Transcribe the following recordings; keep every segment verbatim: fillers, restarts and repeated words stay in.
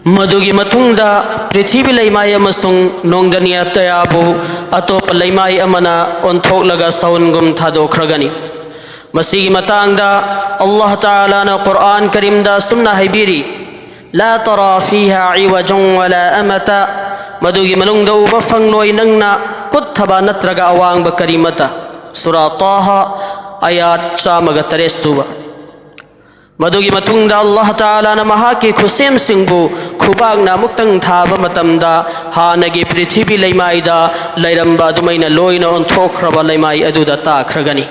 ꯃꯗꯨꯒꯤ ꯃꯇꯨꯡꯗ ꯄ꯭ꯔꯤꯊꯤꯕꯤ ꯂꯩꯃꯥꯏ ꯑꯃꯁꯨꯡ ꯅꯣꯡꯗꯅꯤꯌꯥ ꯇꯌꯥꯕꯨ ꯑꯇꯣꯞꯄ ꯂꯩꯃꯥꯏ ꯑꯃꯅ ꯑꯣꯟꯊꯣꯛꯂꯒ ꯁꯥꯎꯟꯒꯨꯝ ꯊꯥꯗꯣꯛꯈ꯭ꯔꯒꯅꯤ꯫ ꯃꯁꯤꯒꯤ ꯃꯇꯥꯡꯗ ꯑꯜꯂꯥꯍ ꯇꯥꯂꯥꯅ ꯀꯨꯔꯑꯥꯟ ꯀꯔꯤꯝꯗ ꯑꯁꯨꯝꯅ ꯍꯥꯏꯕꯤꯔꯤ, "لا ترى فيها عوجا ولا أمتا"꯫ ꯃꯗꯨꯒꯤ ꯃꯅꯨꯡꯗ ꯎꯕ ꯐꯪꯂꯣꯏ ꯅꯪꯅ ꯀꯨꯠꯊꯕ ꯅꯠꯇ꯭ꯔꯒ ꯑꯋꯥꯡꯕ ꯀꯔꯤꯃꯠꯇ꯫ ꯁꯨꯔꯥ ꯇꯥꯍꯥ, ꯑꯌꯥꯠ ꯆꯥꯝꯃꯒ ꯇꯔꯦꯠ ꯁꯨꯕ꯫ ꯃꯗꯨꯒꯤ ꯃꯇꯨꯡꯗ ꯑꯜꯂꯥꯍ ꯇꯥꯂꯥꯅ ꯃꯍꯥꯛꯀꯤ ꯈꯨꯠꯁꯦꯝꯁꯤꯡꯕꯨ ꯈꯨꯕꯥꯛꯅ ꯑꯃꯨꯛꯇꯪ ꯊꯥꯕ ꯃꯇꯝꯗ, ꯍꯥꯟꯅꯒꯤ ꯄ꯭ꯔꯤꯊꯤꯕꯤ ꯂꯩꯃꯥꯏꯗ ꯂꯩꯔꯝꯕ ꯑꯗꯨꯃꯥꯏꯅ ꯂꯣꯏꯅ ꯑꯣꯟꯊꯣꯛꯈ꯭ꯔꯕ ꯂꯩꯃꯥꯏ ꯑꯗꯨꯗ ꯇꯥꯈ꯭ꯔꯒꯅꯤ꯫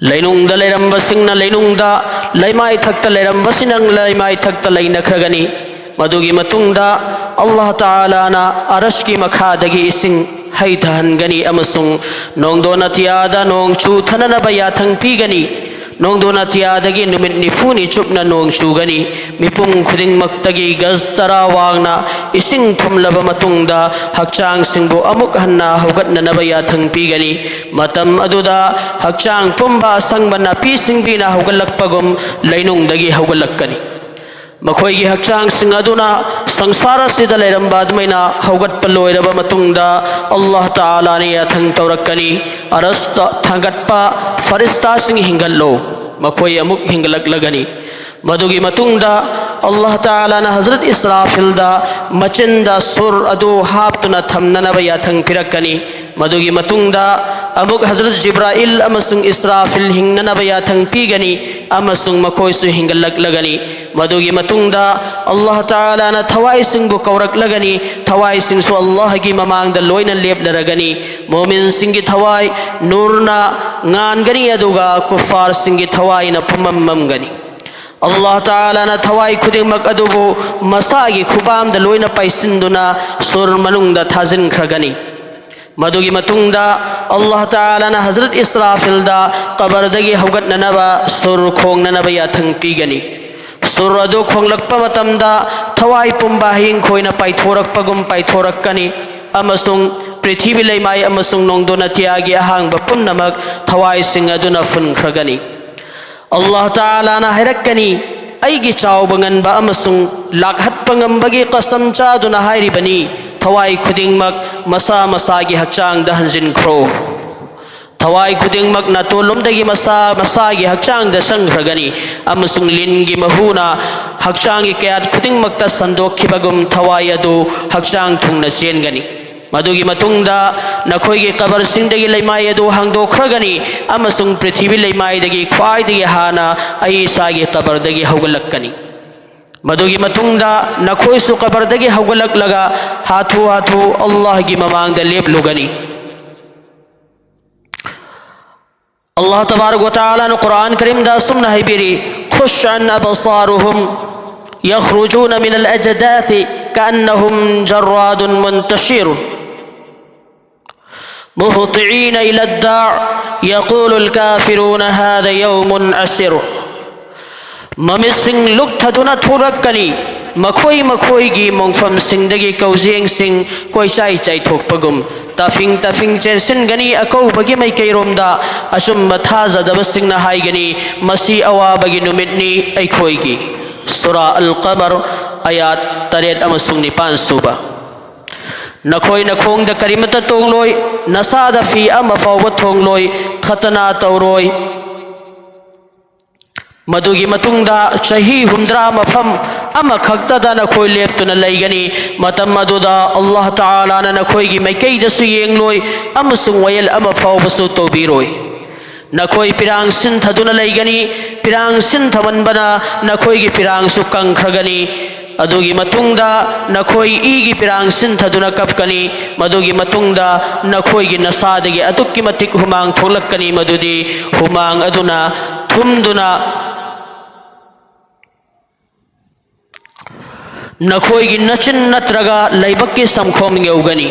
ꯂꯩꯅꯨꯡꯗ ꯂꯩꯔꯝꯕꯁꯤꯡꯅ ꯂꯩꯅꯨꯡꯗ, ꯂꯩꯃꯥꯏꯊꯛꯇ ꯂꯩꯔꯝꯕꯁꯤꯡꯅ ꯂꯩꯃꯥꯏꯊꯛꯇ ꯂꯩꯅꯈ꯭ꯔꯒꯅꯤ꯫ ꯃꯗꯨꯒꯤ ꯃꯇꯨꯡꯗ ꯑꯜꯂꯥꯍ ꯇꯥꯂꯥꯅ ꯑꯔꯁꯀꯤ ꯃꯈꯥꯗꯒꯤ ꯏꯁꯤꯡ ꯍꯩꯊꯍꯟꯒꯅꯤ ꯑꯃꯁꯨꯡ ꯅꯣꯡꯗꯣꯟ ꯑꯇꯤꯌꯥꯗ ꯅꯣꯡ ꯆꯨꯊꯅꯅꯕ ꯌꯥꯊꯪ ꯄꯤꯒꯅꯤ꯫ ꯅꯣꯡꯗꯣꯟ ꯑꯇꯤꯌꯥꯗꯒꯤ ꯅꯨꯃꯤꯠ ꯅꯤꯐꯨꯅꯤ ꯆꯨꯞꯅ ꯅꯣꯡ ꯆꯨꯒꯅꯤ꯫ ꯃꯤꯄꯨꯝ ꯈꯨꯗꯤꯡꯃꯛꯇꯒꯤ ꯒꯖ ꯇꯔꯥ ꯋꯥꯡꯅ ꯏꯁꯤꯡ ꯊꯨꯝꯂꯕ ꯃꯇꯨꯡꯗ, ꯍꯛꯆꯥꯡꯁꯤꯡꯕꯨ ꯑꯃꯨꯛ ꯍꯟꯅ ꯍꯧꯒꯠꯅꯅꯕ ꯌꯥꯊꯪ ꯄꯤꯒꯅꯤ꯫ ꯃꯇꯝ ꯑꯗꯨꯗ ꯍꯛꯆꯥꯡ ꯄꯨꯝꯕ ꯑꯁꯪꯕ ꯅꯥꯄꯤ ꯁꯤꯡꯕꯤꯅ ꯍꯧꯒꯠꯂꯛꯄꯒꯨꯝ ꯂꯩꯅꯨꯡꯗꯒꯤ ꯍꯧꯒꯠꯂꯛꯀꯅꯤ꯫ ꯃꯈꯣꯏꯒꯤ ꯍꯛꯆꯥꯡꯁꯤꯡ ꯑꯗꯨꯅ ꯁꯪꯁꯥꯔ ꯑꯁꯤꯗ ꯂꯩꯔꯝꯕ ꯑꯗꯨꯃꯥꯏꯅ ꯍꯧꯒꯠꯄ ꯂꯣꯏꯔꯕ ꯃꯇꯨꯡꯗ, ꯑꯜꯂꯥꯍ ꯇꯥꯂꯥꯅ ꯌꯥꯊꯪ ꯇꯧꯔꯛꯀꯅꯤ, "ꯑꯔꯁꯇ ꯊꯥꯡꯒꯠꯄ ꯐꯔꯤꯁꯇꯥꯁꯤꯡ ꯍꯤꯡꯒꯠꯂꯣ"꯫ ꯃꯈꯣꯏ ꯑꯃꯨꯛ ꯍꯤꯡꯒꯠꯂꯛꯂꯒꯅꯤ꯫ ꯃꯗꯨꯒꯤ ꯃꯇꯨꯡꯗ ꯑꯜꯂꯥꯍ ꯇꯥꯂꯥꯅ ꯍꯖꯔꯠ ꯏꯁꯔꯥꯐꯤꯜꯗ ꯃꯆꯤꯟꯗ ꯁꯨꯔ ꯑꯗꯨ ꯍꯥꯞꯇꯨꯅ ꯊꯝꯅꯅꯕ ꯌꯥꯊꯪ ꯄꯤꯔꯛꯀꯅꯤ꯫ ꯃꯗꯨꯒꯤ ꯃꯇꯨꯡꯗ ꯑꯃꯨꯛ ꯍꯖꯔꯠ ꯖꯤꯕ꯭ꯔꯥꯏꯜ ꯑꯃꯁꯨꯡ ꯏꯁꯔꯥꯐꯤꯜ ꯍꯤꯡꯅꯅꯕ ꯌꯥꯊꯪ ꯄꯤꯒꯅꯤ ꯑꯃꯁꯨꯡ ꯃꯈꯣꯏꯁꯨ ꯍꯤꯡꯒꯠꯂꯛꯂꯒꯅꯤ꯫ ꯃꯗꯨꯒꯤ ꯃꯇꯨꯡꯗ ꯑꯜꯂꯥꯍ ꯇꯥꯂꯥꯅ ꯊꯋꯥꯏꯁꯤꯡꯕꯨ ꯀꯧꯔꯛꯂꯒꯅꯤ, ꯊꯋꯥꯏꯁꯤꯡꯁꯨ ꯑꯜꯂꯥꯍꯒꯤ ꯃꯃꯥꯡꯗ ꯂꯣꯏꯅ ꯂꯦꯞꯂꯔꯒꯅꯤ꯫ ꯃꯣꯃꯤꯟꯁꯤꯡꯒꯤ ꯊꯋꯥꯏ ꯅꯨꯔꯅ ꯉꯥꯟꯒꯅꯤ, ꯑꯗꯨꯒ ꯀꯨꯐꯥꯔꯁꯤꯡꯒꯤ ꯊꯋꯥꯏꯅ ꯄꯨꯝꯃꯝ ꯃꯝꯒꯅꯤ꯫ ꯑꯜꯂꯥꯍ ꯇꯥꯂꯥꯅ ꯊꯋꯥꯏ ꯈꯨꯗꯤꯡꯃꯛ ꯑꯗꯨꯕꯨ ꯃꯁꯥꯒꯤ ꯈꯨꯕꯥꯝꯗ ꯂꯣꯏꯅ ꯄꯥꯏꯁꯤꯟꯗꯨꯅ ꯁꯨꯔ ꯃꯅꯨꯡꯗ ꯊꯥꯖꯤꯟꯈ꯭ꯔꯒꯅꯤ꯫ ꯃꯗꯨꯒꯤ ꯃꯇꯨꯡꯗ ꯑꯜꯂꯥꯍ ꯇꯥꯂꯥꯅ ꯍꯖꯔꯠ ꯏꯁꯔꯥꯐꯤꯜꯗ ꯀꯕꯔꯗꯒꯤ ꯍꯧꯒꯠꯅꯅꯕ ꯁꯨꯔ ꯈꯣꯡꯅꯅꯕ ꯌꯥꯊꯪ ꯄꯤꯒꯅꯤ꯫ ꯁꯨꯔ ꯑꯗꯨ ꯈꯣꯡꯂꯛꯄ ꯃꯇꯝꯗ ꯊꯋꯥꯏ ꯄꯨꯝꯕ ꯍꯌꯤꯡ ꯈꯣꯏꯅ ꯄꯥꯏꯊꯣꯔꯛꯄꯒꯨꯝ ꯄꯥꯏꯊꯣꯔꯛꯀꯅꯤ ꯑꯃꯁꯨꯡ ꯄ꯭ꯔꯤꯊꯤꯕꯤ ꯂꯩꯃꯥꯏ ꯑꯃꯁꯨꯡ ꯅꯣꯡꯗꯣꯟ ꯑꯇꯤꯌꯥꯒꯤ ꯑꯍꯥꯡꯕ ꯄꯨꯝꯅꯃꯛ ꯊꯋꯥꯏꯁꯤꯡ ꯑꯗꯨꯅ ꯐꯨꯟꯈ꯭ꯔꯒꯅꯤ꯫ ꯑꯜꯂꯥꯍ ꯇꯥꯂꯥꯅ ꯍꯥꯏꯔꯛꯀꯅꯤ, ꯑꯩꯒꯤ ꯆꯥꯎꯕ ꯉꯟꯕ ꯑꯃꯁꯨꯡ ꯂꯥꯛꯍꯠꯄ ꯉꯝꯕꯒꯤ ꯀꯁꯝ ꯆꯥꯗꯨꯅ ꯍꯥꯏꯔꯤꯕꯅꯤ, ꯊꯋꯥꯏ ꯈꯨꯗꯤꯡꯃꯛ ꯃꯁꯥ ꯃꯁꯥꯒꯤ ꯍꯛꯆꯥꯡꯗ ꯍꯟꯖꯤꯟꯈ꯭ꯔꯣ꯫ ꯊꯋꯥꯏ ꯈꯨꯗꯤꯡꯃꯛ ꯅꯥꯇꯣꯟꯂꯣꯝꯗꯒꯤ ꯃꯁꯥ ꯃꯁꯥꯒꯤ ꯍꯛꯆꯥꯡꯗ ꯆꯪꯈ꯭ꯔꯒꯅꯤ, ꯑꯃꯁꯨꯡ ꯂꯤꯟꯒꯤ ꯃꯍꯨꯅ ꯍꯛꯆꯥꯡꯒꯤ ꯀꯌꯥꯠ ꯈꯨꯗꯤꯡꯃꯛꯇ ꯁꯟꯗꯣꯛꯈꯤꯕꯒꯨꯝ, ꯊꯋꯥꯏ ꯑꯗꯨ ꯍꯛꯆꯥꯡ ꯊꯨꯡꯅ ꯆꯦꯟꯒꯅꯤ꯫ ꯃꯗꯨꯒꯤ ꯃꯇꯨꯡꯗ ꯅꯈꯣꯏꯒꯤ ꯀꯕꯔꯁꯤꯡꯗꯒꯤ ꯂꯩꯃꯥꯏ ꯑꯗꯨ ꯍꯥꯡꯗꯣꯛꯈ꯭ꯔꯒꯅꯤ, ꯑꯃꯁꯨꯡ ꯄ꯭ꯔꯤꯊꯤꯕꯤ ꯂꯩꯃꯥꯏꯗꯒꯤ ꯈ꯭ꯋꯥꯏꯗꯒꯤ ꯍꯥꯟꯅ ꯑꯩ ꯏꯁꯥꯒꯤ ꯀꯕꯔꯗꯒꯤ ꯍꯧꯒꯠꯂꯛꯀꯅꯤ꯫ ꯃꯗꯨꯒꯤ ꯃꯇꯨꯡꯗ ꯅꯈꯣꯏꯁꯨ ꯀꯕꯔꯗꯒꯤ ꯍꯧꯒꯠꯂꯛꯂꯒ ꯍꯥꯊꯨ ꯍꯥꯊꯨ ꯑꯜꯂꯥꯍꯒꯤ ꯃꯃꯥꯡꯗ ꯂꯦꯞꯂꯨꯒꯅꯤ꯫ ꯑꯜꯂꯥꯍ ꯇꯕꯥꯔꯛ ꯋ ꯇꯥꯂꯥꯅ ꯀꯨꯔꯥꯟ ꯀꯔꯤꯝꯗ ꯑꯁꯨꯝꯅ ꯍꯥꯏꯕꯤꯔꯤ: "خشعا أبصارهم يخرجون من الأجداث كأنهم جراد منتشر مهطعين إلى الداع يقول الكافرون هذا يوم عسر." ꯃꯃꯤꯠꯁꯤꯡ ꯂꯨꯛꯊꯗꯨꯅ ꯊꯣꯔꯛꯀꯅꯤ, ꯃꯈꯣꯏ ꯃꯈꯣꯏꯒꯤ ꯃꯣꯡꯐꯝꯁꯤꯡꯗꯒꯤ ꯀꯧꯖꯦꯡꯁꯤꯡ ꯀꯣꯏꯆꯥꯏ ꯆꯥꯏꯊꯣꯛꯄꯒꯨꯝ꯫ ꯇꯥꯐꯤꯡ ꯇꯥꯐꯤꯡ ꯆꯦꯟꯁꯤꯟꯒꯅꯤ ꯑꯀꯧꯕꯒꯤ ꯃꯥꯏꯀꯩꯔꯣꯝꯗ꯫ ꯑꯆꯨꯝꯕ ꯊꯥꯖꯗꯕꯁꯤꯡꯅ ꯍꯥꯏꯒꯅꯤ, "ꯃꯁꯤ ꯑꯋꯥꯕꯒꯤ ꯅꯨꯃꯤꯠꯅꯤ ꯑꯩꯈꯣꯏꯒꯤ"꯫ ꯁꯨꯔꯥ ꯑꯜ ꯀꯃꯔ, ꯑꯌꯥꯠ ꯇꯔꯦꯠ ꯑꯃꯁꯨꯡ ꯅꯤꯄꯥꯟ ꯁꯨꯕ꯫ ꯅꯈꯣꯏ ꯅꯈꯣꯡꯗ ꯀꯔꯤꯃꯠꯇ ꯇꯣꯡꯂꯣꯏ, ꯅꯁꯥꯗ ꯐꯤ ꯑꯃ ꯐꯥꯎꯕ ꯊꯣꯡꯂꯣꯏ, ꯈꯇꯅꯥ ꯇꯧꯔꯣꯏ꯫ ꯃꯗꯨꯒꯤ ꯃꯇꯨꯡꯗ ꯆꯍꯤ ꯍꯨꯝꯗ꯭ꯔꯥ ꯃꯐꯝ ꯑꯃꯈꯛꯇꯗ ꯅꯈꯣꯏ ꯂꯦꯞꯇꯨꯅ ꯂꯩꯒꯅꯤ꯫ ꯃꯇꯝ ꯑꯗꯨꯗ ꯑꯜꯂꯥꯍ ꯇꯥꯂꯥꯅ ꯅꯈꯣꯏꯒꯤ ꯃꯥꯏꯀꯩꯗꯁꯨ ꯌꯦꯡꯂꯣꯏ ꯑꯃꯁꯨꯡ ꯋꯥꯌꯦꯜ ꯑꯃ ꯐꯥꯎꯕꯁꯨ ꯇꯧꯕꯤꯔꯣꯏ꯫ ꯅꯈꯣꯏ ꯄꯤꯔꯥꯡ ꯁꯤꯟꯊꯗꯨꯅ ꯂꯩꯒꯅꯤ꯫ ꯄꯤꯔꯥꯡ ꯁꯤꯟꯊꯃꯟꯕꯅ ꯅꯈꯣꯏꯒꯤ ꯄꯤꯔꯥꯡꯁꯨ ꯀꯪꯈ꯭ꯔꯒꯅꯤ꯫ ꯑꯗꯨꯒꯤ ꯃꯇꯨꯡꯗ ꯅꯈꯣꯏ ꯏꯒꯤ ꯄꯤꯔꯥꯡ ꯁꯤꯟꯊꯗꯨꯅ ꯀꯞꯀꯅꯤ꯫ ꯃꯗꯨꯒꯤ ꯃꯇꯨꯡꯗ ꯅꯈꯣꯏꯒꯤ ꯅꯁꯥꯗꯒꯤ ꯑꯗꯨꯛꯀꯤ ꯃꯇꯤꯛ ꯍꯨꯃꯥꯡ ꯊꯣꯛꯂꯛꯀꯅꯤ, ꯃꯗꯨꯗꯤ ꯍꯨꯃꯥꯡ ꯑꯗꯨꯅ ꯊꯨꯝꯗꯨꯅ ꯅꯈꯣꯏꯒꯤ ꯅꯆꯤꯟ ꯅꯠꯇ꯭ꯔꯒ ꯂꯥꯏꯕꯛꯀꯤ ꯁꯝꯈꯣꯡ ꯌꯧꯒꯅꯤ꯫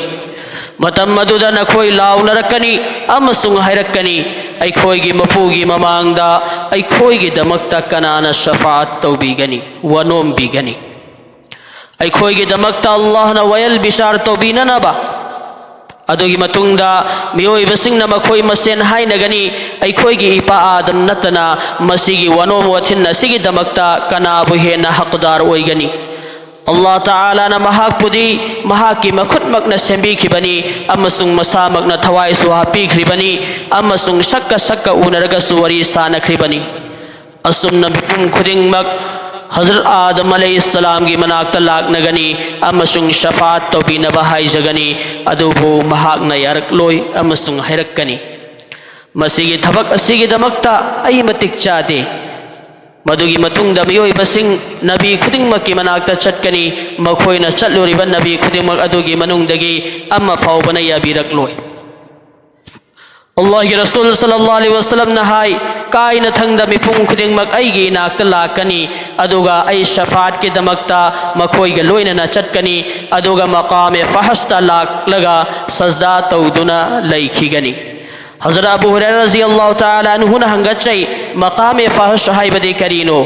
ꯃꯇꯝ ꯑꯗꯨꯗ ꯅꯈꯣꯏ ꯂꯥꯎꯅꯔꯛꯀꯅꯤ ꯑꯃꯁꯨꯡ ꯍꯥꯏꯔꯛꯀꯅꯤ, "ꯑꯩꯈꯣꯏꯒꯤ ꯃꯄꯨꯒꯤ ꯃꯃꯥꯡꯗ ꯑꯩꯈꯣꯏꯒꯤꯗꯃꯛꯇ ꯀꯅꯥꯅ ꯁꯐꯥꯠ ꯇꯧꯕꯤꯒꯅꯤ, ꯋꯥꯅꯣꯝꯕꯤꯒꯅꯤ? ꯑꯩꯈꯣꯏꯒꯤꯗꯃꯛꯇ ꯑꯜꯂꯥꯍꯅ ꯋꯥꯌꯦꯜ ꯕꯤꯆꯥꯔ ꯇꯧꯕꯤꯅꯅꯕ?" ꯑꯗꯨꯒꯤ ꯃꯇꯨꯡꯗ ꯃꯤꯑꯣꯏꯕꯁꯤꯡꯅ ꯃꯈꯣꯏ ꯃꯁꯦꯟ ꯍꯥꯏꯅꯒꯅꯤ, "ꯑꯩꯈꯣꯏꯒꯤ ꯏꯄꯥ ꯑꯥꯗꯝ ꯅꯠꯇꯅ ꯃꯁꯤꯒꯤ ꯋꯥꯅꯣꯝ ꯋꯥꯊꯤꯟ ꯑꯁꯤꯒꯤꯗꯃꯛꯇ ꯀꯅꯥꯕꯨ ꯍꯦꯟꯅ ꯍꯛꯗꯥꯔ ꯑꯣꯏꯒꯅꯤ?" ꯑꯜꯂꯥꯍ ꯇꯥꯂꯥꯅ ꯃꯍꯥꯛꯄꯨꯗꯤ ꯃꯍꯥꯛꯀꯤ ꯃꯈꯨꯠꯃꯛꯅ ꯁꯦꯝꯕꯤꯈꯤꯕꯅꯤ ꯑꯃꯁꯨꯡ ꯃꯁꯥꯃꯛꯅ ꯊꯋꯥꯏꯁꯨ ꯍꯥꯞꯄꯤꯈ꯭ꯔꯤꯕꯅꯤ ꯑꯃꯁꯨꯡ ꯁꯛꯀ ꯁꯛꯀ ꯎꯅꯔꯒꯁꯨ ꯋꯥꯔꯤ ꯁꯥꯅꯈ꯭ꯔꯤꯕꯅꯤ꯫ ꯑꯁꯨꯝꯅ ꯃꯤꯄꯨꯝ ꯈꯨꯗꯤꯡꯃꯛ ꯍꯖꯔꯠ ꯑꯥꯗꯝ ꯑꯂꯩꯍꯤꯁꯁꯂꯥꯝꯒꯤ ꯃꯅꯥꯛꯇ ꯂꯥꯛꯅꯒꯅꯤ ꯑꯃꯁꯨꯡ ꯁꯐꯥꯠ ꯇꯧꯕꯤꯅꯕ ꯍꯥꯏꯖꯒꯅꯤ, ꯑꯗꯨꯕꯨ ꯃꯍꯥꯛꯅ ꯌꯥꯔꯛꯂꯣꯏ ꯑꯃꯁꯨꯡ ꯍꯥꯏꯔꯛꯀꯅꯤ, "ꯃꯁꯤꯒꯤ ꯊꯕꯛ ꯑꯁꯤꯒꯤꯗꯃꯛꯇ ꯑꯩ ꯃꯇꯤꯛ ꯆꯥꯗꯦ"꯫ ꯃꯗꯨꯒꯤ ꯃꯇꯨꯡꯗ ꯃꯤꯑꯣꯏꯕꯁꯤꯡ ꯅꯕꯤ ꯈꯨꯗꯤꯡꯃꯛꯀꯤ ꯃꯅꯥꯛꯇ ꯆꯠꯀꯅꯤ, ꯃꯈꯣꯏꯅ ꯆꯠꯂꯨꯔꯤꯕ ꯅꯕꯤ ꯈꯨꯗꯤꯡꯃꯛ ꯑꯗꯨꯒꯤ ꯃꯅꯨꯡꯗꯒꯤ ꯑꯃ ꯐꯥꯎꯕꯅ ꯌꯥꯕꯤꯔꯛꯂꯣꯏ꯫ ꯑꯜꯂꯥꯍꯒꯤ ꯔꯁꯨꯜ ꯁꯜꯂꯜꯂꯥꯍꯨ ꯑꯂꯩꯍꯤ ꯋꯥꯁꯜꯂꯝꯅ ꯍꯥꯏ, "ꯀꯥꯏꯅꯊꯪꯗ ꯃꯤꯄꯨꯝ ꯈꯨꯗꯤꯡꯃꯛ ꯑꯩꯒꯤ ꯏꯅꯥꯛꯇ ꯂꯥꯛꯀꯅꯤ, ꯑꯗꯨꯒ ꯑꯩ ꯁꯐꯥꯠꯀꯤꯗꯃꯛꯇ ꯃꯈꯣꯏꯒ ꯂꯣꯏꯅꯅ ꯆꯠꯀꯅꯤ, ꯑꯗꯨꯒ ꯃꯀꯥꯃꯦ ꯐꯍꯁꯇ ꯂꯥꯛꯂꯒ ꯁꯖꯗꯥ ꯇꯧꯗꯨꯅ ꯂꯩꯈꯤꯒꯅꯤ"꯫ ꯍꯖꯔꯠ ꯑꯕꯨ ꯍꯨꯔꯥꯏꯔꯥ ꯔꯖꯤꯌꯜꯂꯥꯍꯨ ꯇꯥꯂꯥ ꯑꯟꯍꯨꯅ ꯍꯪꯒꯠꯆꯩ, "ꯃꯀꯥꯃꯦ ꯐꯍꯁ ꯍꯥꯏꯕꯗꯤ ꯀꯔꯤꯅꯣ?"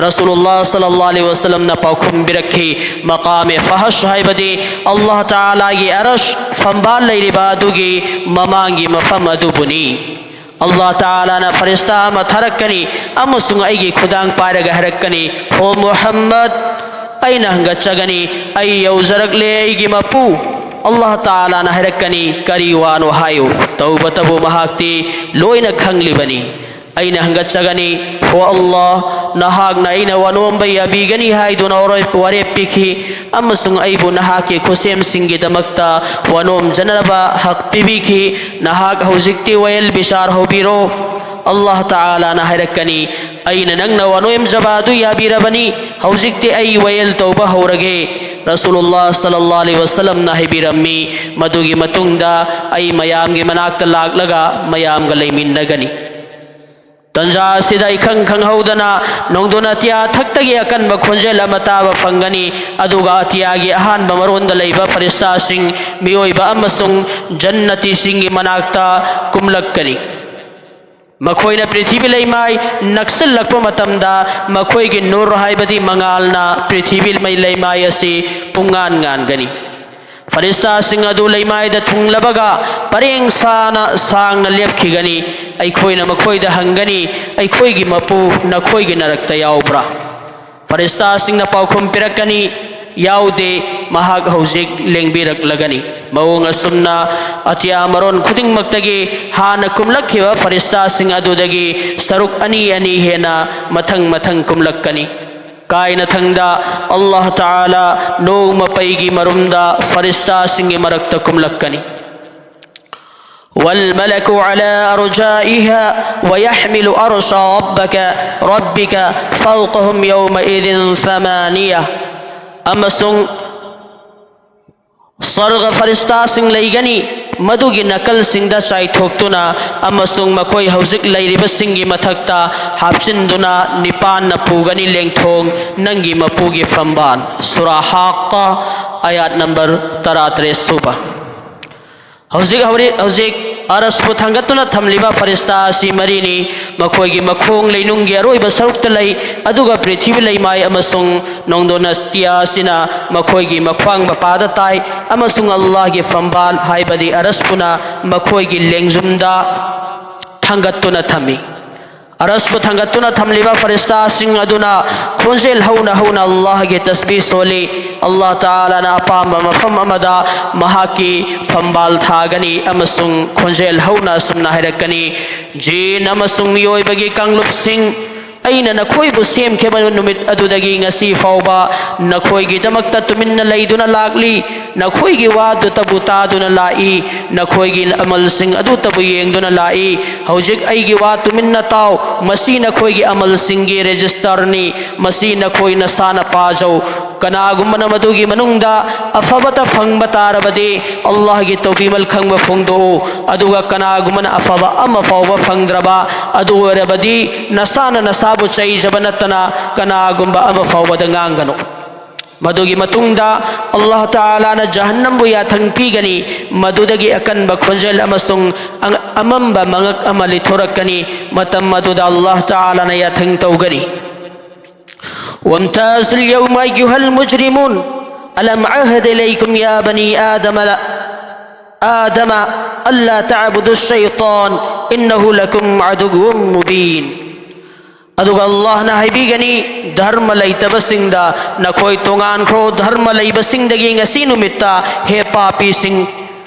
ꯔꯁꯨꯂꯨꯜꯂꯥꯍ ꯁꯜꯂꯜꯂꯥꯍꯨ ꯑꯂꯩꯍꯤ ꯋꯥꯁꯜꯂꯝꯅ ꯄꯥꯎꯈꯨꯝ ꯄꯤꯔꯛꯈꯤ, "ꯃꯀꯥꯃꯦ ꯐꯍꯁ ꯍꯥꯏꯕꯗꯤ ꯑꯜꯂꯥꯍ ꯇꯥꯂꯥꯒꯤ ꯑꯔꯁ ꯐꯝꯕꯥꯜ ꯂꯩꯔꯤꯕ ꯑꯗꯨꯒꯤ ꯃꯃꯥꯡꯒꯤ ꯃꯐꯝ ꯑꯗꯨꯕꯨꯅꯤ"꯫ ꯑꯜꯂꯥꯍ ꯇꯥꯂꯥꯅ ꯐꯔꯤꯁꯇꯥ ꯑꯃ ꯊꯥꯔꯛꯀꯅꯤ ꯑꯃꯁꯨꯡ ꯑꯩꯒꯤ ꯈꯨꯗꯥꯡ ꯄꯥꯏꯔꯒ ꯍꯥꯏꯔꯛꯀꯅꯤ, "ꯍꯣ ꯃꯨꯍꯝꯃꯗ"꯫ ꯑꯩꯅ ꯍꯪꯒꯠꯆꯒꯅꯤ, "ꯑꯩ ꯌꯧꯖꯔꯛꯂꯦ, ꯑꯩꯒꯤ ꯃꯄꯨ"꯫ ꯑꯜꯂꯥꯍ ꯇꯥꯂꯥꯅ ꯍꯥꯏꯔꯛꯀꯅꯤ, "ꯀꯔꯤ ꯋꯥꯅꯣ ꯍꯥꯏꯌꯨ"꯫ ꯇꯧꯕꯇꯕꯨ ꯃꯍꯥꯛꯇꯤ ꯂꯣꯏꯅ ꯈꯪꯂꯤꯕꯅꯤ꯫ ꯑꯩꯅ ꯍꯪꯒꯠꯆꯒꯅꯤ, "ꯍꯣ ꯑꯜꯂꯥꯍ, ꯅꯍꯥꯛꯅ ꯑꯩꯅ ꯋꯥꯅꯣꯝꯕ ꯌꯥꯕꯤꯒꯅꯤ ꯍꯥꯏꯗꯨꯅ ꯋꯥꯔꯦꯞ-, ꯋꯥꯔꯦꯞ ꯄꯤꯈꯤ ꯑꯃꯁꯨꯡ ꯑꯩꯕꯨ ꯅꯍꯥꯛꯀꯤ ꯈꯨꯠꯁꯦꯝꯁꯤꯡꯒꯤꯗꯃꯛꯇ ꯋꯥꯅꯣꯝꯖꯅꯕ ꯍꯛ ꯄꯤꯕꯤꯈꯤ꯫ ꯅꯍꯥꯛ ꯍꯧꯖꯤꯛꯇꯤ ꯋꯥꯌꯦꯜ ꯕꯤꯆꯥꯔ ꯍꯧꯕꯤꯔꯣ"꯫ ꯑꯜꯂꯥꯍ ꯇꯥꯂꯥꯅ ꯍꯥꯏꯔꯛꯀꯅꯤ, "ꯑꯩꯅ ꯅꯪꯅ ꯋꯥꯅꯣꯝꯖꯕ ꯑꯗꯨ ꯌꯥꯕꯤꯔꯕꯅꯤ, ꯍꯧꯖꯤꯛꯇꯤ ꯑꯩ ꯋꯥꯌꯦꯜ ꯇꯧꯕ ꯍꯧꯔꯒꯦ"꯫ ꯔꯁꯨꯂꯨꯜꯂꯥꯍ ꯁꯜꯂꯜꯂꯥꯍꯨ ꯑꯂꯩꯍꯤ ꯋꯥꯁꯜꯂꯝꯅ ꯍꯥꯏꯕꯤꯔꯝꯃꯤ, ꯃꯗꯨꯒꯤ ꯃꯇꯨꯡꯗ ꯑꯩ ꯃꯌꯥꯝꯒꯤ ꯃꯅꯥꯛꯇ ꯂꯥꯛꯂꯒ ꯃꯌꯥꯝꯒ ꯂꯩꯃꯤꯟꯅꯒꯅꯤ꯫ ꯇꯟꯖꯥ ꯑꯁꯤꯗ ꯏꯈꯪ ꯈꯪꯍꯧꯗꯅ ꯅꯣꯡꯗꯣꯟ ꯑꯇꯤꯌꯥ ꯊꯛꯇꯒꯤ ꯑꯀꯟꯕ ꯈꯣꯟꯖꯦꯜ ꯑꯃ ꯇꯥꯕ ꯐꯪꯒꯅꯤ, ꯑꯗꯨꯒ ꯑꯇꯤꯌꯥꯒꯤ ꯑꯍꯥꯟꯕ ꯃꯔꯣꯟꯗ ꯂꯩꯕ ꯐꯔꯤꯁꯇꯥꯁꯤꯡ, ꯃꯤꯑꯣꯏꯕ ꯑꯃꯁꯨꯡ ꯖꯟꯅꯇꯤꯁꯤꯡꯒꯤ ꯃꯅꯥꯛꯇ ꯀꯨꯝꯂꯛꯀꯅꯤ꯫ ꯃꯈꯣꯏꯅ ꯄ꯭ꯔꯤꯊꯤꯕꯤ ꯂꯩꯃꯥꯏ ꯅꯛꯁꯤꯜꯂꯛꯄ ꯃꯇꯝꯗ ꯃꯈꯣꯏꯒꯤ ꯅꯨꯔ ꯍꯥꯏꯕꯗꯤ ꯃꯉꯥꯜꯅ ꯄ꯭ꯔꯤꯊꯤꯕꯤ ꯃꯩ-, ꯂꯩꯃꯥꯏ ꯑꯁꯤ ꯄꯨꯡꯉꯥꯟ ꯉꯥꯟꯒꯅꯤ꯫ ꯐꯔꯤꯁꯇꯥꯁꯤꯡ ꯑꯗꯨ ꯂꯩꯃꯥꯏꯗ ꯊꯨꯡꯂꯕꯒ ꯄꯔꯦꯡ ꯁꯥꯅ ꯁꯥꯡꯅ ꯂꯦꯞꯈꯤꯒꯅꯤ꯫ ꯑꯩꯈꯣꯏꯅ ꯃꯈꯣꯏꯗ ꯍꯪꯒꯅꯤ, "ꯑꯩꯈꯣꯏꯒꯤ ꯃꯄꯨ ꯅꯈꯣꯏꯒꯤ ꯅꯔꯛꯇ ꯌꯥꯎꯕ꯭ꯔꯥ?" ꯐꯔꯤꯁꯇꯥꯁꯤꯡꯅ ꯄꯥꯎꯈꯨꯝ ꯄꯤꯔꯛꯀꯅꯤ, "ꯌꯥꯎꯗꯦ, ꯃꯍꯥꯛ ꯍꯧꯖꯤꯛ ꯂꯦꯡꯕꯤꯔꯛꯂꯒꯅꯤ"꯫ ꯃꯑꯣꯡ ꯑꯁꯨꯝꯅ ꯑꯇꯤꯌꯥ ꯃꯔꯣꯟ ꯈꯨꯗꯤꯡꯃꯛꯇꯒꯤ ꯍꯥꯟꯅ ꯀꯨꯝꯂꯛꯈꯤꯕ ꯐꯔꯤꯁꯇꯥꯁꯤꯡ ꯑꯗꯨꯗꯒꯤ ꯁꯔꯨꯛ ꯑꯅꯤ ꯑꯅꯤ ꯍꯦꯟꯅ ꯃꯊꯪ ꯃꯊꯪ ꯀꯨꯝꯂꯛꯀꯅꯤ꯫ ꯀꯥꯏꯅꯊꯪꯗ ꯑꯜꯂꯥꯍ ꯇꯥꯂꯥ ꯅꯣꯡꯃ ꯄꯩꯒꯤ ꯃꯔꯨꯝꯗ ꯐꯔꯤꯁꯇꯥꯁꯤꯡꯒꯤ ꯃꯔꯛꯇ ꯀꯨꯝꯂꯛꯀꯅꯤ꯫ والملك على أرجائها ويحمل عرش ربك، ربك فوقهم يومئذ ثمانية꯫ ꯑꯃꯁꯨꯡ ꯁꯔꯒ ꯐꯔꯤꯁꯇꯥꯁꯤꯡ ꯂꯩꯒꯅꯤ, ꯃꯗꯨꯒꯤ ꯅꯥꯀꯜꯁꯤꯡꯗ ꯆꯥꯏꯊꯣꯛꯇꯨꯅ ꯑꯃꯁꯨꯡ ꯃꯈꯣꯏ ꯍꯧꯖꯤꯛ ꯂꯩꯔꯤꯕꯁꯤꯡꯒꯤ ꯃꯊꯛꯇ ꯍꯥꯞꯆꯤꯟꯗꯨꯅ ꯅꯤꯄꯥꯟꯅ ꯄꯨꯒꯅꯤ ꯂꯦꯡꯊꯣꯡ ꯅꯪꯒꯤ ꯃꯄꯨꯒꯤ ꯐꯝꯕꯥꯜ꯫ ꯁꯨꯔꯥ ꯍꯥꯛꯀ, ꯑꯌꯥꯠ ꯅꯝꯕꯔ ꯇꯔꯥꯇꯔꯦꯠ ꯁꯨꯕ꯫ ꯍꯧꯖꯤꯛ, ꯍꯧꯖꯤꯛ, ꯍꯧꯖꯤꯛ ꯑꯔꯁꯄꯨ ꯊꯥꯡꯒꯠꯇꯨꯅ ꯊꯝꯂꯤꯕ ꯐꯔꯤꯁꯇꯥ ꯑꯁꯤ ꯃꯔꯤꯅꯤ꯫ ꯃꯈꯣꯏꯒꯤ ꯃꯈꯣꯡ ꯂꯩꯅꯨꯡꯒꯤ ꯑꯔꯣꯏꯕ ꯁꯔꯨꯛꯇ ꯂꯩ, ꯑꯗꯨꯒ ꯄ꯭ꯔꯤꯊꯤꯕꯤ ꯂꯩꯃꯥꯏ ꯑꯃꯁꯨꯡ ꯅꯣꯡꯗꯣꯟ ꯑꯁꯇꯤꯌꯥ ꯑꯁꯤꯅ ꯃꯈꯣꯏꯒꯤ ꯃꯈ꯭ꯋꯥꯡ ꯃꯄꯥꯗ ꯇꯥꯏ, ꯑꯃꯁꯨꯡ ꯑꯜꯂꯥꯍꯒꯤ ꯐꯝꯕꯥꯜ, ꯍꯥꯏꯕꯗꯤ ꯑꯔꯁꯄꯨꯅ ꯃꯈꯣꯏꯒꯤ ꯂꯦꯡꯖꯨꯝꯗ ꯊꯥꯡꯒꯠꯇꯨꯅ ꯊꯝꯃꯤ꯫ ꯑꯔꯁꯄꯨ ꯊꯥꯡꯒꯠꯇꯨꯅ ꯊꯝꯂꯤꯕ ꯐꯔꯤꯁꯇꯥꯁꯤꯡ ꯑꯗꯨꯅ ꯈꯣꯟꯖꯦꯜ ꯍꯧꯅ ꯍꯧꯅ ꯑꯜꯂꯥꯍꯒꯤ ꯇꯁꯕꯤꯍ ꯁꯣꯜꯂꯤ꯫ ꯑꯜꯂꯥꯍ ꯇꯥꯂꯥꯅ ꯑꯄꯥꯝꯕ ꯃꯐꯝ ꯑꯃꯗ ꯃꯍꯥꯛꯀꯤ ꯐꯝꯕꯥꯜ ꯊꯥꯒꯅꯤ ꯑꯃꯁꯨꯡ ꯈꯣꯟꯖꯦꯜ ꯍꯧꯅ ꯑꯁꯨꯝꯅ ꯍꯥꯏꯔꯛꯀꯅꯤ, "ꯖꯤꯟ ꯑꯃꯁꯨꯡ ꯃꯤꯑꯣꯏꯕꯒꯤ ꯀꯥꯡꯂꯨꯞꯁꯤꯡ, ꯑꯩꯅ ꯅꯈꯣꯏꯕꯨ ꯁꯦꯝꯈꯤꯕ ꯅꯨꯃꯤꯠ ꯑꯗꯨꯗꯒꯤ ꯉꯁꯤ ꯐꯥꯎꯕ ꯅꯈꯣꯏꯒꯤꯗꯃꯛꯇ ꯇꯨꯃꯤꯟꯅ ꯂꯩꯗꯨꯅ ꯂꯥꯛꯂꯤ꯫ ꯅꯈꯣꯏꯒꯤ ꯋꯥꯗꯨꯇꯕꯨ ꯇꯥꯗꯨꯅ ꯂꯥꯛꯏ, ꯅꯈꯣꯏꯒꯤ ꯑꯃꯜꯁꯤꯡ ꯑꯗꯨꯇꯕꯨ ꯌꯦꯡꯗꯨꯅ ꯂꯥꯛꯏ꯫ ꯍꯧꯖꯤꯛ ꯑꯩꯒꯤ ꯋꯥ ꯇꯨꯃꯤꯟꯅ ꯇꯥꯎ꯫ ꯃꯁꯤ ꯅꯈꯣꯏꯒꯤ ꯑꯃꯜꯁꯤꯡꯒꯤ ꯔꯦꯖꯤꯁꯇꯔꯅꯤ꯫ ꯃꯁꯤ ꯅꯈꯣꯏ ꯅꯁꯥꯅ ꯄꯥꯖꯧ꯫ ꯀꯅꯥꯒꯨꯝꯕꯅ ꯃꯗꯨꯒꯤ ꯃꯅꯨꯡꯗ ꯑꯐꯕꯇ ꯐꯪꯕ ꯇꯥꯔꯕꯗꯤ, ꯑꯜꯂꯥꯍꯒꯤ ꯇꯧꯕꯤꯃꯜ ꯈꯪꯕ ꯐꯣꯡꯗꯣꯛꯎ꯫ ꯑꯗꯨꯒ ꯀꯅꯥꯒꯨꯝꯕꯅ ꯑꯐꯕ ꯑꯃ ꯐꯥꯎꯕ ꯐꯪꯗ꯭ꯔꯕ ꯑꯗꯨ ꯑꯣꯏꯔꯕꯗꯤ, ꯅꯁꯥꯅ ꯅꯁꯥꯕꯨ ꯆꯩꯖꯕ ꯅꯠꯇꯅ ꯀꯅꯥꯒꯨꯝꯕ ꯑꯃ ꯐꯥꯎꯕꯗ ꯉꯥꯡꯒꯅꯨ"꯫ ꯃꯗꯨꯒꯤ ꯃꯇꯨꯡꯗ ꯑꯜꯂꯥꯍ ꯇꯥꯂꯥꯅ ꯖꯍꯟꯅꯝꯕꯨ ꯌꯥꯊꯪ ꯄꯤꯒꯅꯤ꯫ ꯃꯗꯨꯗꯒꯤ ꯑꯀꯟꯕ ꯈꯣꯟꯖꯦꯜ ꯑꯃꯁꯨꯡ ꯑ-, ꯑꯃꯝꯕ ꯃꯉꯛ ꯑꯃ ꯂꯤꯊꯣꯔꯛꯀꯅꯤ꯫ ꯃꯇꯝ ꯑꯗꯨꯗ ꯑꯜꯂꯥꯍ ꯇꯥꯂꯥꯅ ꯌꯥꯊꯪ ꯇꯧꯒꯅꯤ, "وامتازوا اليوم أيها المجرمون، ألم أعهد إليكم يا بني آدم ل-، آدم ألا تعبدوا الشيطان إنه لكم عدو مبين. ꯑꯗꯨꯒ ꯑꯜꯂꯥꯍꯅ ꯍꯥꯏꯕꯤꯒꯅꯤ, ꯙꯔꯃ ꯂꯩꯇꯕꯁꯤꯡꯗ, "ꯅꯈꯣꯏ ꯇꯣꯉꯥꯟꯈ꯭ꯔꯣ ꯙꯔꯃ ꯂꯩꯕꯁꯤꯡꯗꯒꯤ ꯉꯁꯤ ꯅꯨꯃꯤꯠꯇ, ꯍꯦ ꯄꯥꯄꯤꯁꯤꯡ꯫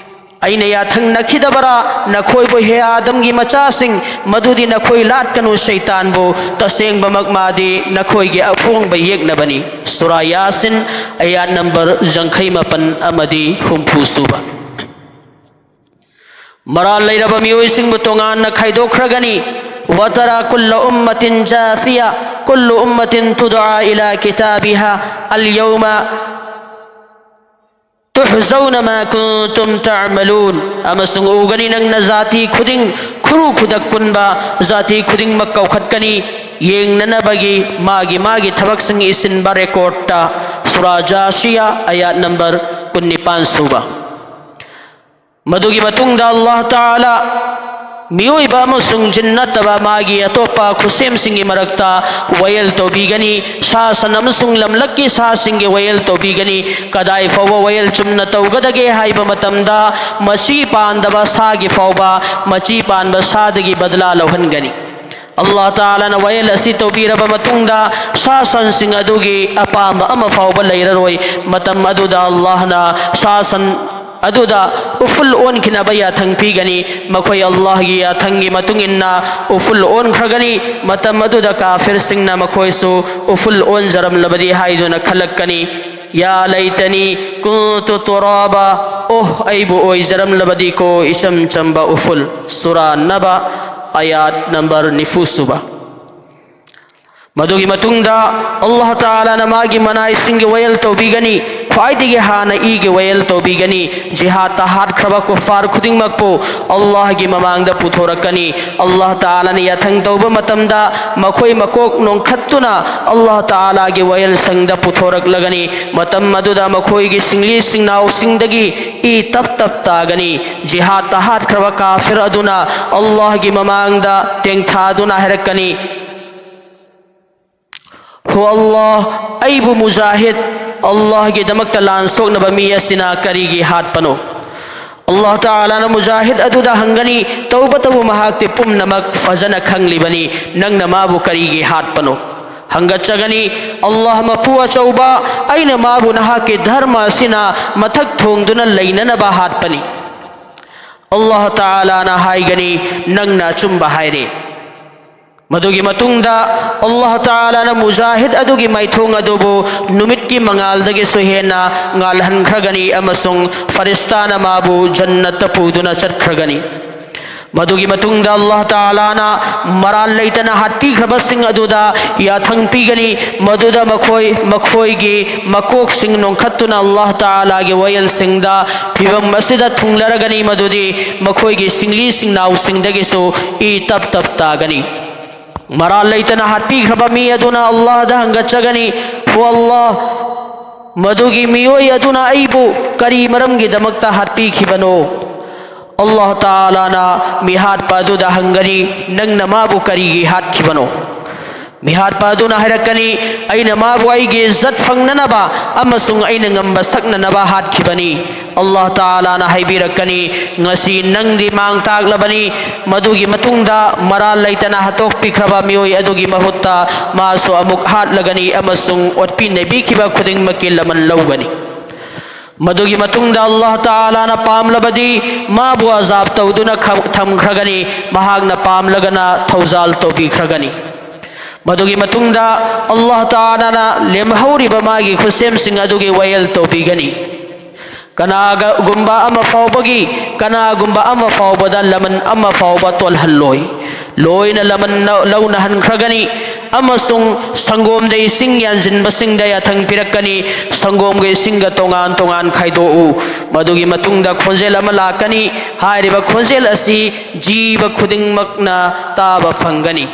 ꯑꯩꯅ ꯌꯥꯊꯪꯅꯈꯤꯗꯕꯔꯥ, ꯅꯈꯣꯏꯕꯨ, ꯍꯦ ꯑꯥꯗꯝꯒꯤ ꯃꯆꯥꯁꯤꯡ, ꯃꯗꯨꯗꯤ ꯅꯈꯣꯏ ꯂꯥꯠꯀꯅꯨ ꯁꯩꯇꯥꯟꯕꯨ, ꯇꯁꯦꯡꯕꯃꯛ ꯃꯥꯗꯤ ꯅꯈꯣꯏꯒꯤ ꯑꯄꯣꯡꯕ ꯌꯦꯛꯅꯕꯅꯤ"꯫ ꯁꯨꯔꯥ ꯌꯥꯁꯤꯟ, ꯑꯌꯥꯠ ꯅꯝꯕꯔ ꯌꯥꯡꯈꯩ ꯃꯥꯄꯟ ꯑꯃꯗꯤ ꯍꯨꯝꯐꯨ ꯁꯨꯕ꯫ ꯃꯔꯥꯜ ꯂꯩꯔꯕ ꯃꯤꯑꯣꯏꯁꯤꯡꯕꯨ ꯇꯣꯉꯥꯟꯅ ꯈꯥꯏꯗꯣꯛꯈ꯭ꯔꯒꯅꯤ꯫ وترى كل أمة جاثية، كل أمة تدعى إلى كتابها، اليوم تجزون ما كنتم تعملون. ꯑꯃꯁꯨꯡ ꯎꯒꯅꯤ ꯅꯪꯅ ꯖꯥꯇꯤ ꯈꯨꯗꯤꯡ, ꯈꯨꯔꯨ ꯈꯨꯗꯛ ꯄꯨꯟꯕ ꯖꯥꯇꯤ ꯈꯨꯗꯤꯡꯃꯛ ꯀꯧꯈꯠꯀꯅꯤ, ꯌꯦꯡꯅꯅꯕꯒꯤ ꯃꯥꯒꯤ ꯃꯥꯒꯤ ꯊꯕꯛꯁꯤꯡ ꯏꯁꯤꯟꯕ ꯔꯦꯀꯣꯔꯠꯇ꯫ ꯁꯨꯔꯥ ꯖꯥꯁꯤꯌꯥ, ꯑꯌꯥꯠ ꯅꯝꯕꯔ ꯀꯨꯟꯅꯤꯄꯥꯟ ꯁꯨꯕ꯫ ꯃꯗꯨꯒꯤ ꯃꯇꯨꯡꯗ ꯑꯜꯂꯥꯍ ꯇꯥꯂꯥ ꯃꯤꯑꯣꯏꯕ ꯑꯃꯁꯨꯡ ꯖꯤꯟ ꯅꯠꯇꯕ ꯃꯥꯒꯤ ꯑꯇꯣꯞꯄ ꯈꯨꯠꯁꯦꯝꯁꯤꯡꯒꯤ ꯃꯔꯛꯇ ꯋꯥꯌꯦꯜ ꯇꯧꯕꯤꯒꯅꯤ꯫ ꯁꯥ ꯁꯟ ꯑꯃꯁꯨꯡ ꯂꯝꯂꯛꯀꯤ ꯁꯥꯁꯤꯡꯒꯤ ꯋꯥꯌꯦꯜ ꯇꯧꯕꯤꯒꯅꯤ꯫ ꯀꯗꯥꯏ ꯐꯥꯎꯕ ꯋꯥꯌꯦꯜ ꯆꯨꯝꯅ ꯇꯧꯒꯗꯒꯦ ꯍꯥꯏꯕ ꯃꯇꯝꯗ, ꯃꯆꯤ ꯄꯥꯟꯗꯕ ꯁꯥꯒꯤ ꯐꯥꯎꯕ ꯃꯆꯤ ꯄꯥꯟꯕ ꯁꯥꯗꯒꯤ ꯕꯗꯂꯥ ꯂꯧꯍꯟꯒꯅꯤ꯫ ꯑꯜꯂꯥꯍ ꯇꯥꯂꯥꯅ ꯋꯥꯌꯦꯜ ꯑꯁꯤ ꯇꯧꯕꯤꯔꯕ ꯃꯇꯨꯡꯗ, ꯁꯥ ꯁꯟꯁꯤꯡ ꯑꯗꯨꯒꯤ ꯑꯄꯥꯝꯕ ꯑꯃ ꯐꯥꯎꯕ ꯂꯩꯔꯔꯣꯏ꯫ ꯃꯇꯝ ꯑꯗꯨꯗ ꯑꯜꯂꯥꯍꯅ ꯁꯥ ꯁꯟ ꯑꯗꯨꯗ ꯎꯐꯨꯜ ꯑꯣꯟꯈꯤꯅꯕ ꯌꯥꯊꯪ ꯄꯤꯒꯅꯤ꯫ ꯃꯈꯣꯏ ꯑꯜꯂꯥꯍꯒꯤ ꯌꯥꯊꯪꯒꯤ ꯃꯇꯨꯡ ꯏꯟꯅ ꯎꯐꯨꯜ ꯑꯣꯟꯈ꯭ꯔꯒꯅꯤ꯫ ꯃꯇꯝ ꯑꯗꯨꯗ ꯀꯥꯐꯤꯔꯁꯤꯡꯅ ꯃꯈꯣꯏꯁꯨ ꯎꯐꯨꯜ ꯑꯣꯟꯖꯔꯝꯂꯕꯗꯤ ꯍꯥꯏꯗꯨꯅ ꯈꯜꯂꯛꯀꯅꯤ꯫ "يا ليتني كنت ترابا"꯫ ꯑꯣꯍ, ꯑꯩꯕꯨ ꯑꯣꯏꯖꯔꯝꯂꯕꯗꯤꯀꯣ ꯏꯆꯝ ꯆꯝꯕ ꯎꯐꯨꯜ꯫ ꯁꯨꯔꯥ ꯅꯕ, ꯑꯌꯥꯠ ꯅꯝꯕꯔ ꯅꯤꯐꯨ ꯁꯨꯕ꯫ ꯃꯗꯨꯒꯤ ꯃꯇꯨꯡꯗ ꯑꯜꯂꯥꯍ ꯇꯥꯂꯥꯅ ꯃꯥꯒꯤ ꯃꯅꯥꯏꯁꯤꯡꯒꯤ ꯋꯥꯌꯦꯜ ꯇꯧꯕꯤꯒꯅꯤ꯫ ꯈ꯭ꯋꯥꯏꯗꯒꯤ ꯍꯥꯟꯅ ꯏꯒꯤ ꯋꯥꯌꯦꯜ ꯇꯧꯕꯤꯒꯅꯤ꯫ ꯖꯤꯍꯥꯗꯇ ꯍꯥꯠꯈ꯭ꯔꯕ ꯀꯨꯐꯥꯔ ꯈꯨꯗꯤꯡꯃꯛꯄꯨ ꯑꯜꯂꯥꯍꯒꯤ ꯃꯃꯥꯡꯗ ꯄꯨꯊꯣꯔꯛꯀꯅꯤ꯫ ꯑꯜꯂꯥꯍ ꯇꯥꯂꯥꯅ ꯌꯥꯊꯪ ꯇꯧꯕ ꯃꯇꯝꯗ ꯃꯈꯣꯏ ꯃꯀꯣꯛ ꯅꯣꯡꯈꯠꯇꯨꯅ ꯑꯜꯂꯥꯍ ꯇꯥꯂꯥꯒꯤ ꯋꯥꯌꯦꯜꯁꯪꯗ ꯄꯨꯊꯣꯔꯛꯂꯒꯅꯤ꯫ ꯃꯇꯝ ꯑꯗꯨꯗ ꯃꯈꯣꯏꯒꯤ ꯁꯤꯡꯂꯤ ꯁꯤꯡꯅꯥꯎꯁꯤꯡꯗꯒꯤ ꯏ ꯇꯞ ꯇꯞ ꯇꯥꯒꯅꯤ꯫ ꯖꯤꯍꯥꯗꯇ ꯍꯥꯠꯈ꯭ꯔꯕ ꯀꯥꯐꯤꯔ ꯑꯗꯨꯅ ꯑꯜꯂꯥꯍꯒꯤ ꯃꯃꯥꯡꯗ ꯇꯦꯡꯊꯥꯗꯨꯅ ꯍꯥꯏꯔꯛꯀꯅꯤ, "ꯍꯣ ꯑꯜꯂꯥꯍ, ꯑꯩꯕꯨ ꯃꯨꯖꯥꯍꯤꯗ, ꯑꯜꯂꯥꯍꯒꯤꯗꯃꯛꯇ ꯂꯥꯟ ꯁꯣꯛꯅꯕ ꯃꯤ ꯑꯁꯤꯅ ꯀꯔꯤꯒꯤ ꯍꯥꯠꯄꯅꯣ? ꯑꯜꯂꯥꯍ ꯇꯥꯂꯥꯅ ꯃꯨꯖꯥꯍꯤꯗ ꯑꯗꯨꯗ ꯍꯪꯒꯅꯤ, ꯇꯧꯕꯇꯕꯨ ꯃꯍꯥꯛꯇꯤ ꯄꯨꯝꯅꯃꯛ ꯐꯖꯅ ꯈꯪꯂꯤꯕꯅꯤ, ꯅꯪꯅ ꯃꯥꯕꯨ ꯀꯔꯤꯒꯤ ꯍꯥꯠꯄꯅꯣ? ꯍꯪꯒꯠꯆꯒꯅꯤ, ꯑꯜꯂꯥꯍ ꯃꯄꯨ ꯑꯆꯧꯕ, ꯑꯩꯅ ꯃꯥꯕꯨ ꯅꯍꯥꯛꯀꯤ ꯙꯔꯃ ꯑꯁꯤꯅ ꯃꯊꯛ ꯊꯣꯡꯗꯨꯅ ꯂꯩꯅꯅꯕ ꯍꯥꯠꯄꯅꯤ꯫ ꯑꯜꯂꯥꯍ ꯇꯥꯂꯥꯅ ꯍꯥꯏꯒꯅꯤ, ꯅꯪꯅ ꯑꯆꯨꯝꯕ ꯍꯥꯏꯔꯦ꯫ ꯃꯗꯨꯒꯤ ꯃꯇꯨꯡꯗ ꯑꯜꯂꯥꯍ ꯇꯥꯂꯥꯅ ꯃꯨꯖꯥꯍꯤꯗ ꯑꯗꯨꯒꯤ ꯃꯥꯏꯊꯣꯡ ꯑꯗꯨꯕꯨ ꯅꯨꯃꯤꯠꯀꯤ ꯃꯉꯥꯜꯗꯒꯤꯁꯨ ꯍꯦꯟꯅ ꯉꯥꯜꯍꯟꯈ꯭ꯔꯒꯅꯤ ꯑꯃꯁꯨꯡ ꯐꯔꯤꯁꯇꯥꯅ ꯃꯥꯕꯨ ꯖꯟꯅꯠꯇ ꯄꯨꯗꯨꯅ ꯆꯠꯈ꯭ꯔꯒꯅꯤ꯫ ꯃꯗꯨꯒꯤ ꯃꯇꯨꯡꯗ ꯑꯜꯂꯥꯍ ꯇꯥꯂꯥꯅ ꯃꯔꯥꯜ ꯂꯩꯇꯅ ꯍꯥꯠꯄꯤꯈ꯭ꯔꯕꯁꯤꯡ ꯑꯗꯨꯗ ꯌꯥꯊꯪ ꯄꯤꯒꯅꯤ꯫ ꯃꯗꯨꯗ ꯃꯈꯣꯏ, ꯃꯈꯣꯏꯒꯤ ꯃꯀꯣꯛꯁꯤꯡ ꯅꯣꯡꯈꯠꯇꯨꯅ ꯑꯜꯂꯥꯍ ꯇꯥꯂꯥꯒꯤ ꯋꯥꯌꯦꯜꯁꯤꯡꯗ ꯐꯤꯕꯝ ꯑꯁꯤꯗ ꯊꯨꯡꯂꯔꯒꯅꯤ, ꯃꯗꯨꯗꯤ ꯃꯈꯣꯏꯒꯤ ꯁꯤꯡꯂꯤ ꯁꯤꯡꯅꯥꯎꯁꯤꯡꯗꯒꯤꯁꯨ ꯏ ꯇꯞ ꯇꯞ ꯇꯥꯒꯅꯤ꯫ ꯃꯔꯥꯜ ꯂꯩꯇꯅ ꯍꯥꯠꯄꯤꯈ꯭ꯔꯕ ꯃꯤ ꯑꯗꯨꯅ ꯑꯜꯂꯥꯍꯗ ꯍꯪꯒꯠꯆꯒꯅꯤ, "ꯍꯣ ꯑꯜꯂꯥꯍ, ꯃꯗꯨꯒꯤ ꯃꯤꯑꯣꯏ ꯑꯗꯨꯅ ꯑꯩꯕꯨ ꯀꯔꯤ ꯃꯔꯝꯒꯤꯗꯃꯛꯇ ꯍꯥꯠꯄꯤꯈꯤꯕꯅꯣ?" ꯑꯜꯂꯥꯍ ꯇꯥꯂꯥꯅ ꯃꯤꯍꯥꯠꯄ ꯑꯗꯨꯗ ꯍꯪꯒꯅꯤ, "ꯅꯪꯅ ꯃꯥꯕꯨ ꯀꯔꯤꯒꯤ ꯍꯥꯠꯈꯤꯕꯅꯣ?" ꯃꯤꯍꯥꯠꯄ ꯑꯗꯨꯅ ꯍꯥꯏꯔꯛꯀꯅꯤ, "ꯑꯩꯅ ꯃꯥꯕꯨ ꯑꯩꯒꯤ ꯏꯖꯠ ꯐꯪꯅꯅꯕ ꯑꯃꯁꯨꯡ ꯑꯩꯅ ꯉꯝꯕ ꯁꯛꯅꯅꯕ ꯍꯥꯠꯈꯤꯕꯅꯤ꯫" ꯑꯜꯂꯥꯍ ꯇꯥꯂꯥꯅ ꯍꯥꯏꯕꯤꯔꯛꯀꯅꯤ, "ꯉꯁꯤ ꯅꯪꯗꯤ ꯃꯥꯡ ꯇꯥꯛꯂꯕꯅꯤ꯫" ꯃꯗꯨꯒꯤ ꯃꯇꯨꯡꯗ ꯃꯔꯥꯜ ꯂꯩꯇꯅ ꯍꯥꯠꯇꯣꯛꯄꯤꯈ꯭ꯔꯕ ꯃꯤꯑꯣꯏ ꯑꯗꯨꯒꯤ ꯃꯍꯨꯠꯇ ꯃꯥꯁꯨ ꯑꯃꯨꯛ ꯍꯥꯠꯂꯒꯅꯤ ꯑꯃꯁꯨꯡ ꯑꯣꯠꯄꯤ ꯅꯩꯕꯤꯈꯤꯕ ꯈꯨꯗꯤꯡꯃꯛꯀꯤ ꯂꯃꯟ ꯂꯧꯒꯅꯤ꯫ ꯃꯗꯨꯒꯤ ꯃꯇꯨꯡꯗ ꯑꯜꯂꯥꯍ ꯇꯥꯂꯥꯅ ꯄꯥꯝꯂꯕꯗꯤ ꯃꯥꯕꯨ ꯑꯖꯥꯕ ꯇꯧꯗꯨꯅ ꯈ-, ꯊꯝꯈ꯭ꯔꯒꯅꯤ, ꯃꯍꯥꯛꯅ ꯄꯥꯝꯂꯒꯅ ꯊꯧꯖꯥꯜ ꯇꯧꯕꯤꯈ꯭ꯔꯒꯅꯤ꯫ ꯃꯗꯨꯒꯤ ꯃꯇꯨꯡꯗ ꯑꯜꯂꯥꯍ ꯇꯥꯂꯥꯅ ꯂꯦꯝꯍꯧꯔꯤꯕ ꯃꯥꯒꯤ ꯈꯨꯠꯁꯦꯝꯁꯤꯡ ꯑꯗꯨꯒꯤ ꯋꯥꯌꯦꯜ ꯇꯧꯕꯤꯒꯅꯤ꯫ ꯀꯅꯥꯒꯨꯝꯕ ꯑꯃ ꯐꯥꯎꯕꯒꯤ, ꯀꯅꯥꯒꯨꯝꯕ ꯑꯃ ꯐꯥꯎꯕꯗ ꯂꯃꯟ ꯑꯃ ꯐꯥꯎꯕ ꯇꯣꯜꯍꯜꯂꯣꯏ꯫ ꯂꯣꯏꯅ ꯂꯃꯟ ꯂꯧꯅꯍꯟꯈ꯭ꯔꯒꯅꯤ ꯑꯃꯁꯨꯡ ꯁꯪꯒꯣꯝꯗ ꯏꯁꯤꯡ ꯌꯥꯟꯁꯤꯟꯕꯁꯤꯡꯗ ꯌꯥꯊꯪ ꯄꯤꯔꯛꯀꯅꯤ, "ꯁꯪꯒꯣꯝꯒ ꯏꯁꯤꯡꯒ ꯇꯣꯉꯥꯟ ꯇꯣꯉꯥꯟ ꯈꯥꯏꯗꯣꯛꯎ꯫" ꯃꯗꯨꯒꯤ ꯃꯇꯨꯡꯗ ꯈꯣꯟꯖꯦꯜ ꯑꯃ ꯂꯥꯛꯀꯅꯤ꯫ ꯍꯥꯏꯔꯤꯕ ꯈꯣꯟꯖꯦꯜ ꯑꯁꯤ ꯖꯤꯕ ꯈꯨꯗꯤꯡꯃꯛꯅ ꯇꯥꯕ ꯐꯪꯒꯅꯤ꯫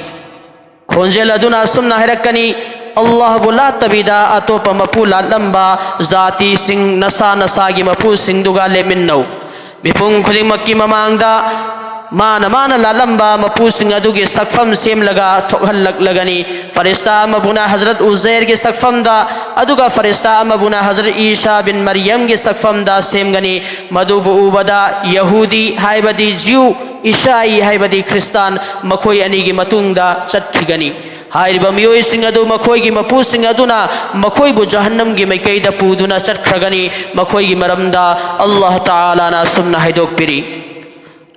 ꯈꯣꯟꯖꯦꯜ ꯑꯗꯨꯅ ꯑꯁꯨꯝꯅ ꯍꯥꯏꯔꯛꯀꯅꯤ, "ꯑꯜꯂꯥꯍꯕꯨ ꯂꯥꯠꯇꯕꯤꯗ ꯑꯇꯣꯞꯄ ꯃꯄꯨ ꯂꯥꯠꯂꯝꯕ ꯖꯥꯇꯤꯁꯤꯡ, ꯅꯁꯥ ꯅꯁꯥꯒꯤ ꯃꯄꯨꯁꯤꯡꯗꯨꯒ ꯂꯦꯞꯃꯤꯟꯅꯧ꯫ ꯃꯤꯄꯨꯝ ꯈꯨꯗꯤꯡꯃꯛꯀꯤ ꯃꯃꯥꯡꯗ ꯃꯥꯅ ꯃꯥꯅ ꯂꯥꯠꯂꯝꯕ ꯃꯄꯨꯁꯤꯡ ꯑꯗꯨꯒꯤ ꯁꯛꯐꯝ ꯁꯦꯝꯂꯒ ꯊꯣꯛꯍꯜꯂꯛꯂꯒꯅꯤ꯫ ꯐꯔꯤꯁꯇꯥ ꯑꯃꯕꯨꯅ ꯍꯖꯔꯠ ꯎꯖꯩꯔꯒꯤ ꯁꯛꯐꯝꯗ, ꯑꯗꯨꯒ ꯐꯔꯤꯁꯇꯥ ꯑꯃꯕꯨꯅ ꯍꯖꯔꯠ ꯏꯁꯥ ꯕꯤꯟ ꯃꯔꯤꯌꯝꯒꯤ ꯁꯛꯐꯝꯗ ꯁꯦꯝꯒꯅꯤ꯫ ꯃꯗꯨꯕꯨ ꯎꯕꯗ ꯌꯍꯨꯗꯤ ꯍꯥꯏꯕꯗꯤ ꯖ꯭ꯌꯨ, ꯏꯁꯥꯏ ꯍꯥꯏꯕꯗꯤ ꯈ꯭ꯔꯤꯁꯇꯥꯟ, ꯃꯈꯣꯏ ꯑꯅꯤꯒꯤ ꯃꯇꯨꯡꯗ ꯆꯠꯈꯤꯒꯅꯤ꯫ ꯍꯥꯏꯔꯤꯕ ꯃꯤꯑꯣꯏꯁꯤꯡ ꯑꯗꯨ ꯃꯈꯣꯏꯒꯤ ꯃꯄꯨꯁꯤꯡ ꯑꯗꯨꯅ ꯃꯈꯣꯏꯕꯨ ꯖꯍꯟꯅꯝꯒꯤ ꯃꯥꯏꯀꯩꯗ ꯄꯨꯗꯨꯅ ꯆꯠꯈ꯭ꯔꯒꯅꯤ꯫ ꯃꯈꯣꯏꯒꯤ ꯃꯔꯝꯗ ꯑꯜꯂꯥꯍ ꯇꯥꯂꯥꯅ ꯑꯁꯨꯝꯅ ꯍꯥꯏꯗꯣꯛꯄꯤꯔꯤ: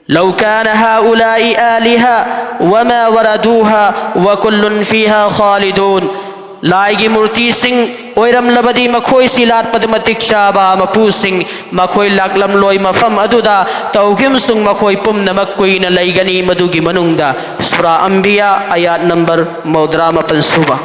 لو كان هؤلاء آلهة وما وردوها وكل فيها خالدون. ꯂꯥꯏꯒꯤ ꯃꯨꯔꯇꯤꯁꯤꯡ ꯑꯣꯏꯔꯝꯂꯕꯗꯤ ꯃꯈꯣꯏꯁꯤ ꯂꯥꯠꯄꯗ ꯃꯇꯤꯛ ꯆꯥꯕ ꯃꯄꯨꯁꯤꯡ, ꯃꯈꯣꯏ ꯂꯥꯛꯂꯝꯂꯣꯏ ꯃꯐꯝ ꯑꯗꯨꯗ ꯇꯧꯈꯤꯕꯁꯨꯡ ꯃꯈꯣꯏ ꯄꯨꯝꯅꯃꯛ ꯀꯨꯏꯅ ꯂꯩꯒꯅꯤ ꯃꯗꯨꯒꯤ ꯃꯅꯨꯡꯗ꯫ ꯁꯨꯔꯥ ꯑꯝꯕꯤꯌꯥ, ꯑꯌꯥꯠ ꯅꯝꯕꯔ ꯃꯧꯗ꯭ꯔꯥ ꯃꯥꯄꯟ ꯁꯨꯕ꯫